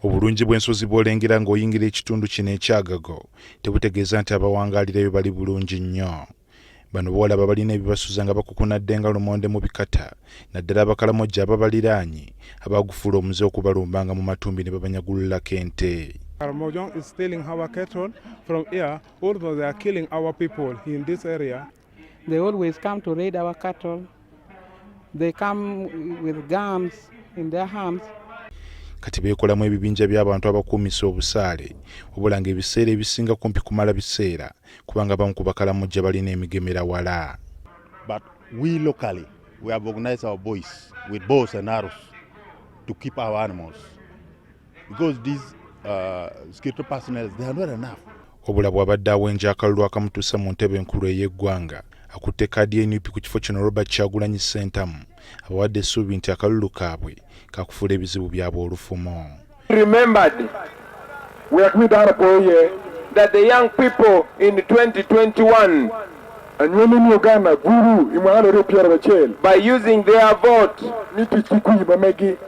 Obulungi bw'ensozi bw'olengera ng'oyingira ekitundu kino ekyagago tebutegeeza nti abawangaalirayo bali bulungi nnyo. Bano b'olaba balina ebibasuza nga bakukunadde nga lumonde mu bikata naddala Abakalamojja ababaliraanye abaagufuula omuze okubalumbanga mu matumbi ne babanyagululako ente. Karamojong is stealing our cattle from here, although they are killing our people in this area. They always come to raid our cattle. They come with guns in their hands. Kati beekolamu ebibinja by'abantu abakuumisa obusaale wabula ng'ebiseera ebisinga kumpi kumala biseera kubanga abamu ku Bakalamojja balina emigemera wala. But we locally, we have organized our boys with bows and arrows to keep our animals because these security personnel, they are not enough. Wabula bw'abadde awenja akalulu akamutuusa mu ntebe enkulu ey'eggwanga akutte kaadi ya NUP ku kifo kino Robert Kyagulanyi Ssentamu abawadde essuubi nti akalulu kaabwe kakufuula ebizibu byabwe olufumo. Remembered that the young people in 2021 by using their vote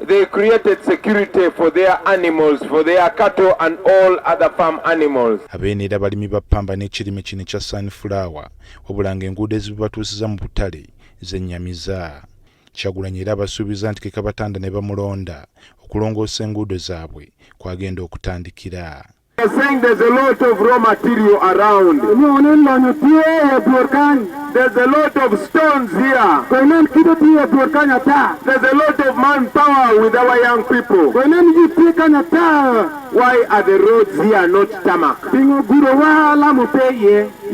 they created security for their animals, for their cattle and all other farm animals. Abeeno era balimi ba ppamba n'ekirime kino ekya sunflower wabula ng'enguudo ezibibatuusiza mu butale zennyamiza. Kyagulanyi era abasuubiza nti ke kabatanda ne bamulonda okulongoosa enguudo zaabwe kwagenda okutandikira. They're saying there's a lot of raw material around. There's a lot of stones here. There's a lot of manpower with our young people. Why are the roads here not tarmac? You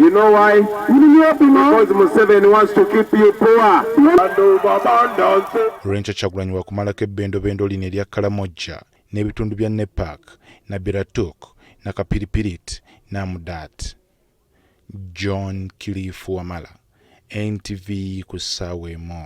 know why? Because Museveni wants to keep you poor. Olw'enkya Kyagulanyi wakumalako ebbendobendo lino erya Kalamojja n'ebitundu bya Nepak, Nabiratuk, Nakapiripirit n'Amudat. John Kilifu Wamala, NTV ku ssaawa emu.